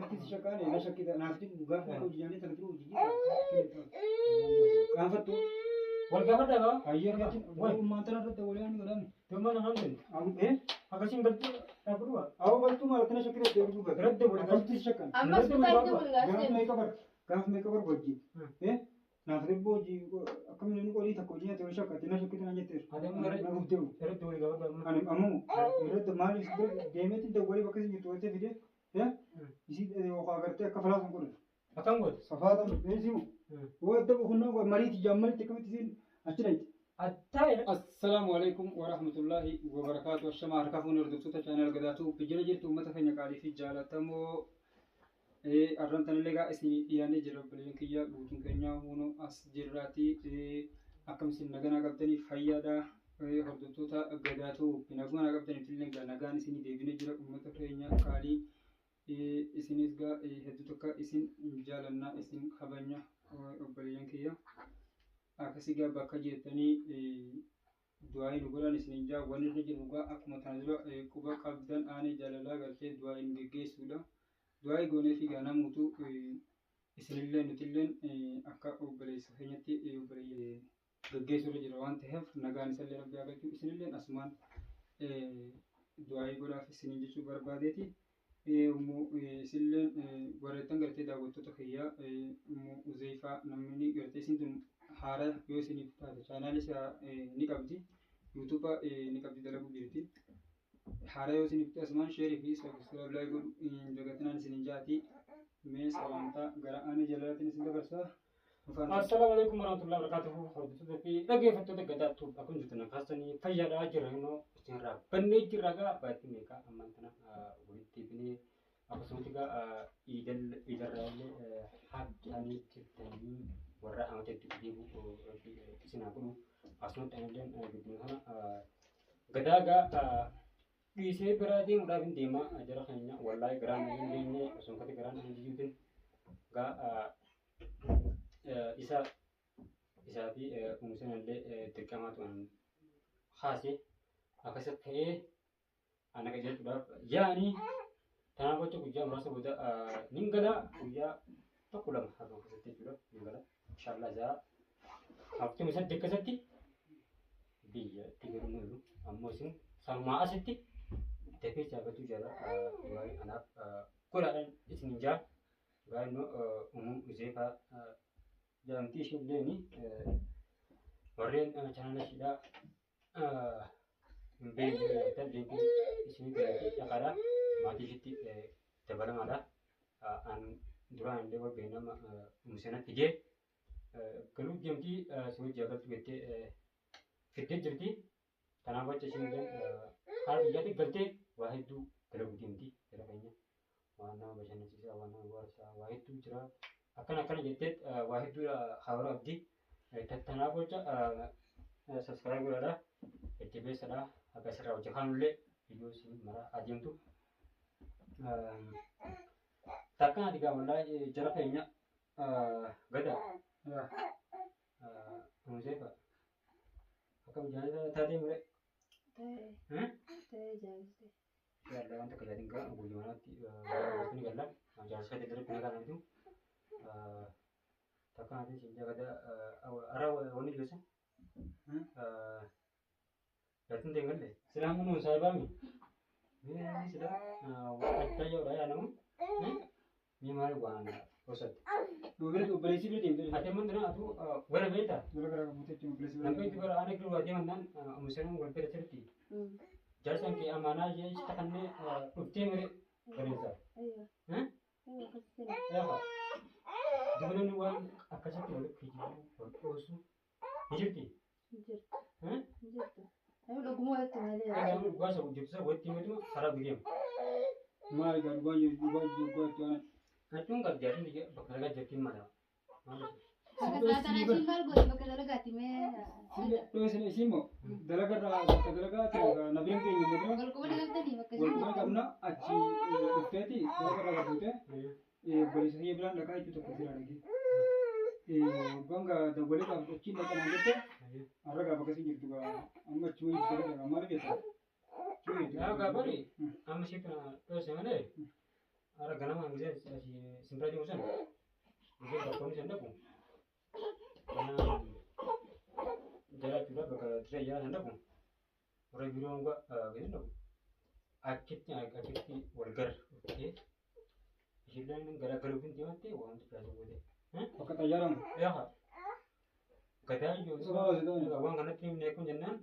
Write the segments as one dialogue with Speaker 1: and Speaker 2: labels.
Speaker 1: Akkasitti si shakkaane na shakkita naaf jedhu gaafa hojii nyaannee tana dura hojii jira. Qaanfattu.
Speaker 2: Wal gaafadhaa gaa.
Speaker 1: Hayyee argatin. Ummaan tana irratti walii ani godhame.
Speaker 2: Tumma na hamdin. Akkasiin galtuu dhaabuu
Speaker 1: Awwa galtuu maal akkana shakkita itti erguu gata.
Speaker 2: Irratti walii
Speaker 1: Akkasitti si shakkan.
Speaker 3: Ammas kutaa itti wal
Speaker 1: Gaaf
Speaker 3: gaafte.
Speaker 1: meeqa bar gaaf meeqa bar wajjin. Naaf ribboo hojii akkamiin inni qolii takka hojii nyaate wal shakkate na shakkita na jetteeru.
Speaker 2: Adeemu gara-
Speaker 1: Na gubdeewu.
Speaker 2: Irratti walii gaafadhaa.
Speaker 1: Ani ammoo irratti maaliif deemeetiin dawwalee bakka isin jirtu walitti fidee isii yookaan agartee akka falaa sun godhan.
Speaker 2: Akkam goote?
Speaker 1: Safaatan beeksimu. Yoo adda boqonnaa mariiti jaammalitti akkamitti isin achi dhayti.
Speaker 2: Attaa'e.
Speaker 1: Assalaamu alaikum wa rahmatullahi wa barakaatu. Ashamaa harka fuunee hordoftoota chaanal Gadaatu jira jirtu uummata keenya qaalii fi jaalatamoo arran tanallee gaa isin dhiyaannee jirra obboleeyyan kiyya guutuun keenya hunoo as jirraati. Akkam isin naganaa qabdanii fayyaadha. Hordoftoota Gadaatu nagumaa qabdaniif illee gaa nagaan isin deebinee jira uummata keenya qaalii. Isinis gaa hedduu tokko isin jaalannaa isin kabanya obboleeyyan kiyya. Akkasii gaa bakka jettanii du'aa nu godhan isin jaa wanni irra jiru gaa akkuma tana dura quba qabdan aanee jaalalaa galtee du'aa hin geggeessuudha. Du'aa goonee fi gaa namuutu isinillee nutilleen akka obboleessa keenyatti obboleeyyan geggeessuu irra jira waan ta'eef nagaan isallee rabbi haa galchu isinilleen asumaan du'aa godhaaf isiniin jechuu barbaadeeti. Immoo isinilleen warreettan gartee daawwattoota kiyyaa immoo Uzeefaa namni gartee isin tun haara yoo isiniif taate chaanaalii isaa ni qabdi yuutuuba ni qabdi dalaguu jirti. Haara yoo isiniif ta'e asumaan sheerii fi sabiskiraayib laayik godhu hin dagatinaan isinin jaati. Mee salaamtaa gara aanee jalalaatiin isin dabarsaa.
Speaker 2: Assalaamu alaikum warahmatullahi wabarakatuhu. Hordoftoota fi dhaggeeffattoota Gadaa Tuub akkuma jirtan kaasanii fayyaadhaa jirra immoo isinirraa bannee jirra gaa baay'ee meeqa ammaan tana walitti deebinee akkasumatti gaa iidarraa illee haadhaanii jirtanii warra amata itti deebi'u rabbi isin haa godhu. Akkasumatti anilleen gidduu kana gadaa gaa dhiisee biraa deemuudhaaf hin deema jara keenya wallaahi garaan hin deemne osoo kate garaan hin jiyyuutin gaa isa isaa fi uumsana illee dirqamaatu an haase akkasa ta'ee ana qajeelchuudhaaf yaa'anii tanaaf jecha guyyaa muraasa booda nin gala guyyaa tokko lama harka keessatti jechuudha nin gala inshaallah isaa afurtamii saddeet keessatti biyya itti galuu ni oolu ammoo isin sanumaa asitti dafee jaafachuu jala waa'ee anaaf godhaadhaan isin hin jaa Gaa'inno Umuu Uzeefaa jedhamti ishiin illeen warreen chaanala ishiidhaa hin beekne jettan liinkii isinii kennitii dhaqaadha maatii ishiitti dabalamaadha. An duraan illee wal beekna amma Umu Seenaa fidee galuu deemti si wajji galtu jettee fiddee jirti. Kanaaf jecha ishiin illee karaa biyyaatti galtee waa hedduu dalaguu deemti jara keenya. Waan nama bashannansiisaa, waan nama bohaarsaa, waa hedduu jira. Akkana akkana jettee waa hedduu karoora qabdi. Kanaaf jecha subscribe godhaadha. Jajjabeessadha. Akka asirraa hojii kaanullee viidiyoo isin mara adeemtu. Takkaan ati gaa wallaahi jara keenya gada. Museefa. Akkam jaalala taatee mure?
Speaker 3: Ta'ee ta'ee jaaliste.
Speaker 2: Inshallah waan takka jaatin gaa guyyaa manaatti ni galla. Jaarsa keetti darbe nagaa namtu. Takka naatiin siin jaa gada ara wanni geessan. Jaartin ta'e galle. Silaa mun saahibaami. Mee silaa adda yoo dha namu. Mee maal waan gosatte.
Speaker 1: Obboleessi bira deemtee
Speaker 2: Ati amma dura atu wara beektaa?
Speaker 1: Dura gara buutee jechuun obboleessi bira
Speaker 2: Namni itti bara ana giru adeeman naan umusanii wal bira sirti. Jaarsan kee amaanaa ishee itti kannee dhuftee mire bareessa.
Speaker 3: Aywa. Aywa akkasitti.
Speaker 2: Eefa. Dubartoonni waan akkasitti wal kijibu wal dhoosu ni jirti.
Speaker 3: Hin jirtu. Hin jirtu. Namni dhuguma walitti malee.
Speaker 2: Egaa namni dhugaa isa hojjetu walitti himatu karaa bireema.
Speaker 1: Maal egaa dhugaa jiru dhugaa jiru dhugaa itti waan
Speaker 2: Jechuun kan jaarsin bakka dalagaa jirtiin mala.
Speaker 3: Bakka saatanaa ishiin maal goote bakka dalagaatti mee.
Speaker 1: Dhoosine isiin moo dalagarraa bakka dalagaa ta'e nabeen keenya madura
Speaker 3: Wal quba galtanii bakka
Speaker 1: wal
Speaker 3: ishiin.
Speaker 1: quba qabna achi dhufteeti dalagarraa fuutee obboleessa kiyya biraan dhaqaa jechuu tokko jira dhagee. Waggaan gaa dawwalee gaaf achiin dhaqanaan jette har'a gaaf akkasiin jirtu gaa amma achuma jirtu dalagaa maal jetta?
Speaker 2: Yaa gaafari amma ishee kana dhoose malee Ara ganama gisee simbira deemu sana gisee bakkoonni san dhaqu mana jala jechuudha bakka dirree ijaaraa san dhaqu warra biiroo gisee dhaqu achitti achitti wal gar dhuftee ishilleen garagaluuf hin deematte waan xiqqaatu goote.
Speaker 1: Bakka xayyaaramu.
Speaker 2: Yaa gadaa
Speaker 1: Sababa
Speaker 2: waan kanatti himne kun jennaan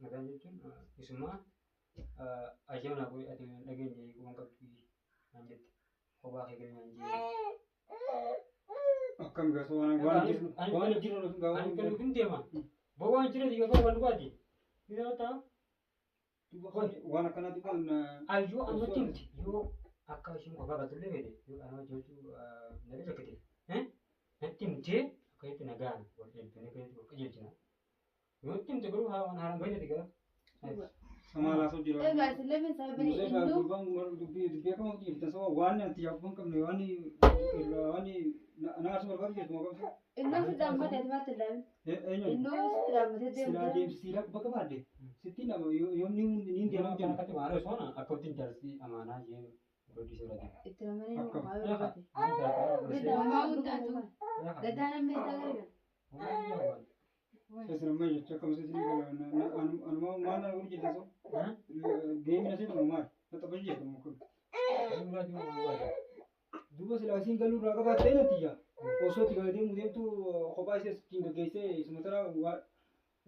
Speaker 2: gadaa jechuun isumaa ajjaba naa godhe ati dhageenye waan qabdu naan jette kophaa kee galii naan jee.
Speaker 1: Akkam gaasa waan jiru waan jiru
Speaker 2: Ani galuuf hin deema. Boo waan jira diigaa waan dhugaati. Ni ta'a.
Speaker 1: Waan akkanaatti kun
Speaker 2: Ayyoo anumatti himti yoo akka isheen kophaa galtullee feete yoo anuma jechuu nallee shakkite natti himtee akkasitti nagaan wal eebbinee akkasitti wal qajeelchina. Yoo natti himte garuu waan haaraan baay'ate gara.
Speaker 1: Samaa laasoo jira.
Speaker 3: Egaa isin lameen sababni
Speaker 1: Musee
Speaker 3: innuu
Speaker 1: gurbaan dubbii dubbii akkam jirtan sababa waan ati yaabbuu hin qabne waan irraa waan na aarsu barbaadu jirtu moo qabsu.
Speaker 3: Innuu si dhaammatee ati maatti hin dhaamin.
Speaker 1: Eenyu?
Speaker 3: Innuu si dhaammatee deemu
Speaker 1: Silaa
Speaker 3: jira.
Speaker 1: deemsi bakka baadde sitti nama yoomni ni deemu
Speaker 2: Kan
Speaker 1: jenna.
Speaker 2: akkatti waan osoo na akka ittiin jaarsi amaanaa jee godhi sirratti.
Speaker 3: Itti namanii
Speaker 1: Akkam.
Speaker 3: waa barbaade.
Speaker 2: Yaa
Speaker 3: Gadaa namni isaa gargara.
Speaker 1: Sesina maal jecha akkam sesina gala anuma maal na godhu jirta so geemina situ maal na taphachuu jirta moo kun. Duuba silaa isiin galuu irraa qabaattee natti ijaa osoo itti galatee deemtu kophaa ishee ittiin gaggeessee isuma taraa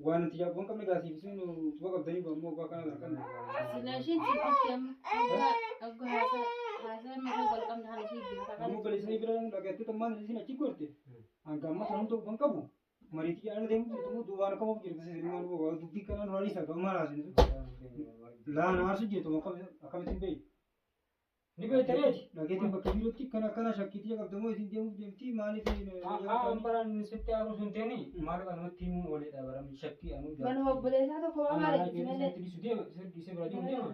Speaker 1: waan itti yaabbuu hin qabne gaasiif isin tuba qabdanii ammoo abbaa kana kan.
Speaker 4: Silaa isheen si dhufte amma akka haasaa haasaa mataa wal qabne haala ishee beekaa
Speaker 1: Ammoo galeessanii bira dhagattee tammaan isin achi gorte hanga amma sanum ta'uu kan qabu mariitii jedhanii deemu jirtu moo duubaan akkam of jirtu isin maal boo dubbii kanaan duraan isa qabu maal haasinu laan aarsu jirtu akkamittiin beeyi.
Speaker 2: Ni beektareeti.
Speaker 1: Dhageetiin bakka biirootti kana akkana shakkiitii qabdamoo isin deemuuf deemti maaliif
Speaker 2: Haa baraan sitti aaruu sun ta'ani maal anumatti himuu waliidha baram shakkii anuu
Speaker 3: Manuma obboleessaa tokko waa maal jechi malee.
Speaker 2: Sitti dhiisu deema sitti dhiisee bira deemu deema.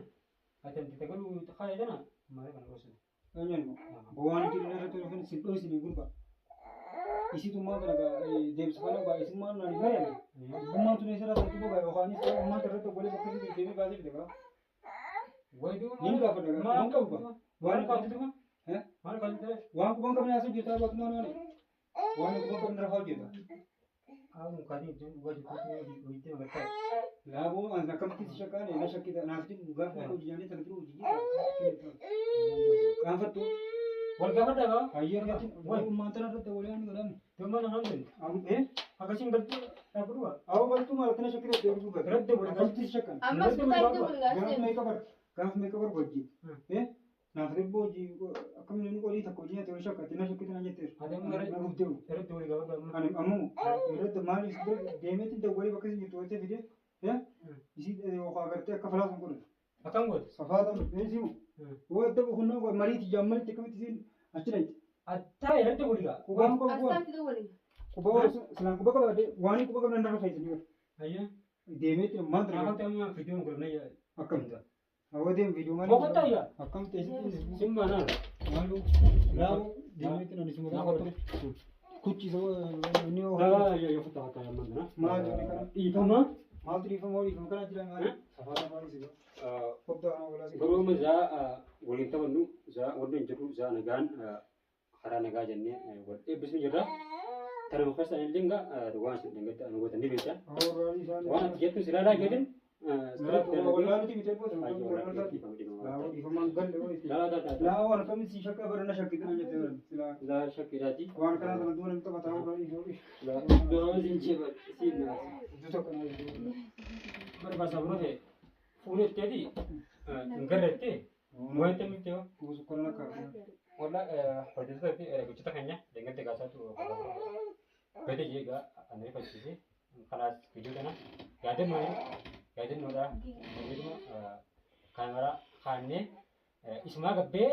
Speaker 2: Ati anti tagaluu kaayee tana maal kana gosa.
Speaker 1: Eenyuun bowaan jiru irratti dhufan sin dhoysine gurba. Isitummaa kana deemsa kana gaa isummaan naan mari'ame. Gummaan tun isirraa tokko bogaa yookaanis ummaan irratti obboleessa akkasii deemee baasee fide gaa.
Speaker 2: Wayiduu
Speaker 1: Niin gaafadha gaa waan qabu gaa.
Speaker 2: Maal qabdu tuma?
Speaker 1: Eh?
Speaker 2: Maal qabdu ture?
Speaker 1: Waan quban qabne asii hojjetaa baatumaan waan waan quban qabne rafaa hojjeta.
Speaker 2: Haa kaatiin ittiin dhugaa jirtu hojjettee magartaa.
Speaker 1: Laaboo an akkamitti si shakkaane na shakkita naaf jedhu gaafa hojii nyaanni sana jiru hojii jira. Qaanfattu
Speaker 2: Wal gaafadhaa gaa?
Speaker 1: hayyee irratti ummaan tana irratti walii waan godhame.
Speaker 2: Tummaa na hamdani.
Speaker 1: Eh?
Speaker 2: Akkasiin galtuu dhaabbatu waa.
Speaker 1: Awwa galtuu maal akkana shakkita deebi'uu gata.
Speaker 2: Irratti walii
Speaker 1: Akkamitti si shakkan?
Speaker 3: Ammas kutaa itti wal
Speaker 1: Gaaf
Speaker 3: gaasee.
Speaker 1: meeqa bar gaaf meeqa bar hojii. Eh? Naaf ribboo hojii akkamiin inni qolii takka hojii nyaate shakkate na shakkita na jetteeru.
Speaker 2: Adeemu
Speaker 1: Na gubdeewu.
Speaker 2: irratti walii gaafadhaa amma.
Speaker 1: Ani ammoo irratti maaliif deemeetti dawwalee bakka isin jirtu walitti fidee isii yookaan agartee akka falaasan godhan.
Speaker 2: Akkam goote?
Speaker 1: Safaatan beeksimu. Yoo adda boqonnaa mariiti jaammalitti akkamitti isin achi dhayti.
Speaker 2: Attaa irratti walii gaa.
Speaker 1: Qubaan qabu
Speaker 3: Asxaan fiduu waliin.
Speaker 1: quba silaan quba qabaadhe waan quba qabnan irra fayyisanii
Speaker 2: Hayyee.
Speaker 1: deemeetti maal ture
Speaker 2: Akkamitti amma fiidiyoon godhamne
Speaker 1: akkam Awwa deem viidiyoo maal
Speaker 2: Boqotaa yaa.
Speaker 1: akkam ta'e
Speaker 2: Simma naan.
Speaker 1: maaloo laaboo deemeetti nani suma
Speaker 2: Naa
Speaker 1: gaafatu kuchi isa inni
Speaker 2: Yaa yaa futa hatta yaa mandana.
Speaker 1: maal inni kana
Speaker 2: Dhiifama.
Speaker 1: maaltu dhiifama dhiifama kana jira maal safaata maal si kobda kana walaa si
Speaker 2: Garuu amma zaa waliin taphannu zaa wanti hin jirru zaa nagaan karaa nagaa jennee wal eebbisnu jirra. Tanuma keessa illee nga waan isin dhangatti anu gootan ni beektan.
Speaker 1: Awwa isaan
Speaker 2: Waan ati jettu si ilaalaa jedhin.
Speaker 1: walaa nuti bitee booda walaa laaboo dhiifamaan galle wayii laa waan akkamitti si shakka barana shakkitu na jettee baran silaa
Speaker 2: Laa shakkiidhaati.
Speaker 1: waan kana sana duuna taphataa walaa dhiifama
Speaker 2: Laa duraan siin jeeba siin naasi.
Speaker 1: iddoo tokko naa jettee
Speaker 2: Barbaachisaa biroo ta'e fuudheetteeti hin garreettee waan ta'e miti yoo.
Speaker 1: kuusu korona akka
Speaker 2: Walla hojjettoota fi gochoota keenya deeggarta gaasaatu gadi jeegaa ani rifachiise kalaas viidiyoo kana yaadannoo yaadannoodha jedhuma kaameraa kaannee isumaa gabbee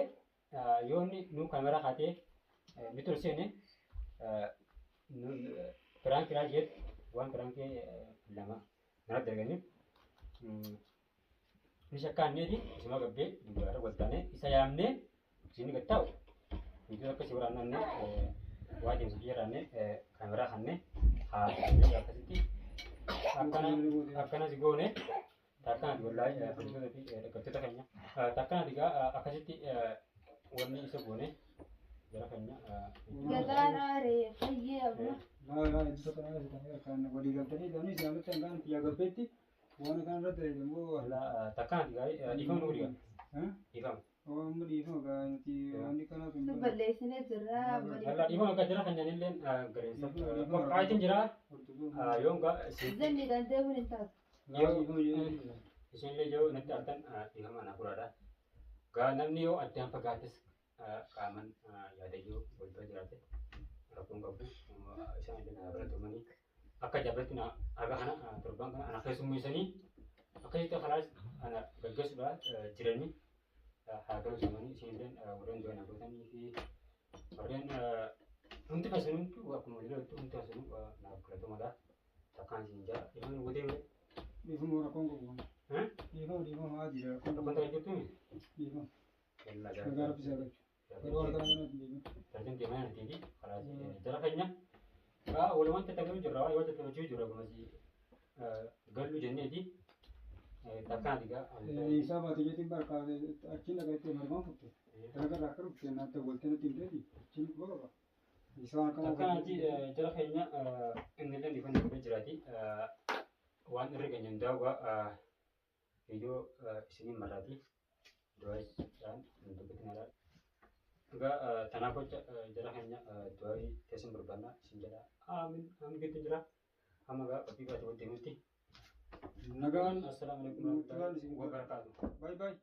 Speaker 2: yoo inni nu kaameraa kaatee nu tolseene piraankii jedhu waan piraankii lama natti arganii ni shakkaanneeti isumaa gabbee dubaara wal taanee isa yaamnee isin gattaa'u viidiyoo akkasii waraannanne waa deemsa jiraanne kaameraa kanne haa akkasitti akkana akkanas goone takkanati wallaahi hojjettoota fi dhaggeeffattoota keenya takkanati egaa akkasitti Wanni isa goone jara keenya.
Speaker 4: Gadaan aaree fayyee amma.
Speaker 1: Laa laa iddoo kana irratti kan walii galtanii namni islaamatti hangaan biyya gabbeetti waan kana irratti immoo
Speaker 2: Takkaan gaarii dhiifama nu godhi. Dhiifama.
Speaker 1: Amma dhiifama gaa nuti waan kanaaf hin
Speaker 4: Nu balleessinee jirra.
Speaker 2: Yalla dhiifama akka jara keenyaan illee gareensa. Qophaa'eetiin jira. Yoon gaa
Speaker 4: Zanni danda'uun hin taatu.
Speaker 2: isinillee yoo natti artan dhiifama na furaadha. Gaa namni yoo addaan fagaates qaaman yaadayyoo wal bira jiraate rakkoon qabu isaan illee na bira akka jabeetti na aga kana torban kana ana keessummeessanii akkasitti kalaas ana gaggeessuudhaaf jiranii haa galuusamanii isinillee warreen du'an gootanii fi warreen hundi keessanuu akkuma jirutti hundi keessanuu naaf galatomadha. Takkaan isin jaa dhiifama godhee
Speaker 1: Dhiifama rakkoon qabu. Dhiifama dhiifama haa jira rakkoon
Speaker 2: rakkoon
Speaker 1: qabu.
Speaker 2: takka jirtu
Speaker 1: Dhiifama.
Speaker 2: yalla
Speaker 1: Nagaa rabbi isaa galchu. Yeroo harka kanatti dhiifama.
Speaker 2: Tartiin deemaa jirti karaa jara keenya. Gaa walumaan tattaafachuu jirra yoo tattaafachuu jirra kunis gallu jenneeti takkaan gaa.
Speaker 1: Isaa baate jeetiin barka achiin dhagaatti marmaan futte. Dalagaa irraa akka dhufte naatti waltee natti himteeti achiin quba qaba. Isaa akka
Speaker 2: Takkaan jara keenya inni illee dhiifama godhee jiraati. Waan irra geenye daawwaa viidiyoo isiniin marraati. Du'aayishaan hin dubbatinadha. Egaa tanaaf jecha jara keenya du'aayii teessan barbaanna isin jedha. Aamin aamin jettu jira. Amma egaa qophii baate wal deemutti.
Speaker 1: Nagaan
Speaker 2: Assalaamu alaikum warahmatullahi wabarakatuh.
Speaker 1: Bye bye.